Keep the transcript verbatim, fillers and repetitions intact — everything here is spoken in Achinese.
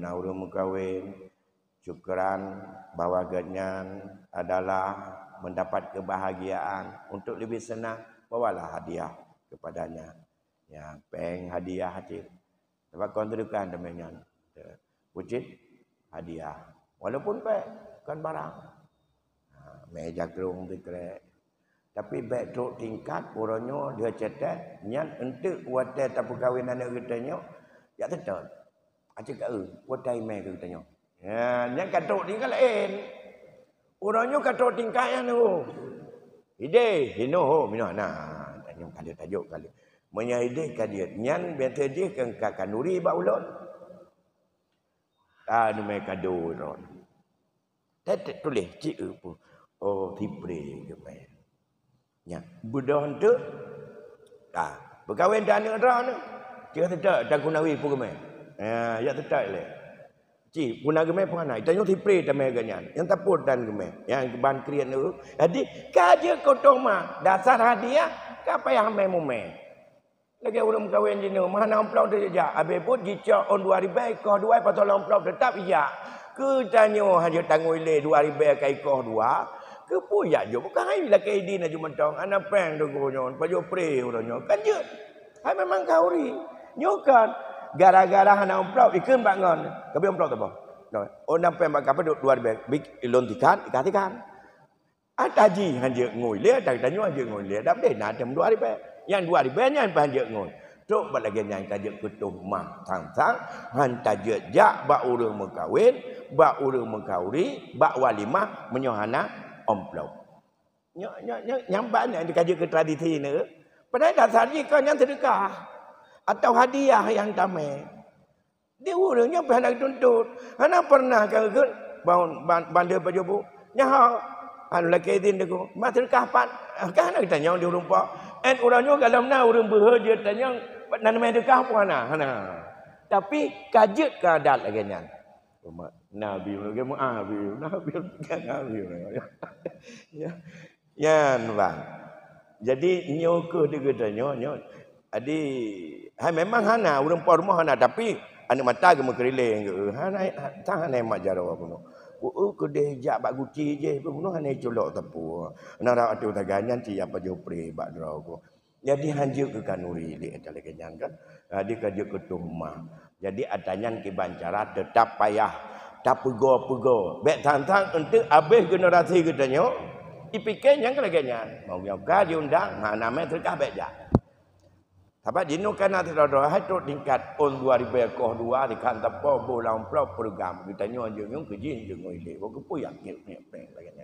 na ureuëng meukawen, syukuran bahwa gobnyan adalah mendapat kebahagiaan. Untuk lebih senang, bawalah hadiah kepadanya. Ya, péng hadiah cit. Sebab kon teudukan teumé nyan. Pucit hadiah. Walaupun péng, kon barang. Ha, mé jakrong teukrek. Tapi bék trok tingkat, uroe nyoe dia cetek, nyan enteuk watée tapeukawen aneuk geutanyoe, jak teutôt. Aci ka eu, watée mé geutanyoe. Ya, nyan ka trok tingkat laén. Uroe nyoe ka trok tingkat nyan tu. Ideh, hinoe ho, minoe na. Tanyoe kali tajok kali. Meunyoe ideh ka jeuet, nyan biasa jih ka, ka kanduri bak ulôn. Ka neumé kado droe. Tetek tuléh cik eu pun. Oh, sipre geumé. Nya, beudôh enteuk. Ka, beukawen dan aneuk droe nyoe. Cik teutôt dan kunawi pun geumé. Ya, ya teutôt lé. Cik, puna geumé pun hana. Tanyoe sipre tamé geuh nyan. Nyang tapot dan geumé. Nyang ban kriet nyoe. Jadi, ka jeuet keu tueng ma. Dasar hadiah, ka payah mé mumé. Lagée ureuëng meukawen jinoe, meuhana amplop teuh jak. Abéh buet jicok ôn dua ribée, ikoh dua, pasoe lam amplop teutap ijak. Keu tanyoe hana tanggôi lé dua ribée ka ikoh dua, keupeue jak jok? Bukan hai lakée idin aju mantong, hana péng teungku nyoe, pajoh pre uroe nyoe. Kan jeuet. Hai memang khanduri. Nyoe kan gara-gara hana amplop ikheun bak ngon. Ka bri amplop saboh. Ôn péng bak ka padub dua ribée, bik lôn tikan, ikah tikan. Ata jih hana jeuet ngui lé, ata geutanyoe hana jeuet ngui lé. Dak deh na tem dua ribée. Nyang dua ribée nyan pih hana jeuet ngui. Trok bak lagée nyan ka jeuet keu tueng ma sang-sang, han tajeuet jak bak ureuëng meukawen, bak ureuëng meukauri, bak walimah meunyoe hana amplop. Nyoe, nyoe, nyoe, nyang ban nyan ka jeuet keu tradisi nyoe. Padahai dasar jih kon nyan seudeukah atau hadiah nyang tamé. Di ureuëng nyoe pih hana geutuntot. Hana pernah ka geukheun ban, ban, bandé pajoh bu. Nyaho, anu lakée idin teungku. Mak seudeukah pat. Ka hana geutanyong di ureuëng po. Ét uroe nyoe galom na ureuëng beuhe jeuet tanyong, pat na neumé seudeukah pun hana. Hana. Tapi ka jeuet keu adat lagée nyan. Nabi lagée meuah, Nabi, Nabi, Nabi. Ya. Nyan, bang. Jadi, nyoe keuh di geutanyoe, nyoe. Jadi, hai memang hana, ureuëng po rumoh hana, tapi aneuk mata geumeukeurileng geuh. Hana, tan hana mat jaroe bunoe. Ku, keudeh jak bak guci jih, bunoe hana culok teupeu. Na rak ateueh taga nyan ci apa jopre bak droe ku. Jadi, han jeuet keu khanduri lé ata lagée nyan kan. Jadi, ka jeuet keu tueng ma. Jadi, ata nyan kiban cara teutap payah tapeugo-peugo. Bék sang-sang eunteuk abéh generasi geutanyoe, ipike nyang keu lagée nyan. Meunyoe ka jiundang, hana mé seudeukah bék jak. Sabab jinoe ka na sidroe-droe hai trok tingkat ôn dua ribée koh dua, dikhan teupeu boh lam amplop peureugram. Geutanyoe jeuet nyoe keu jih jeuet ngon ilée. Boh keupeue yakin lagée nyan.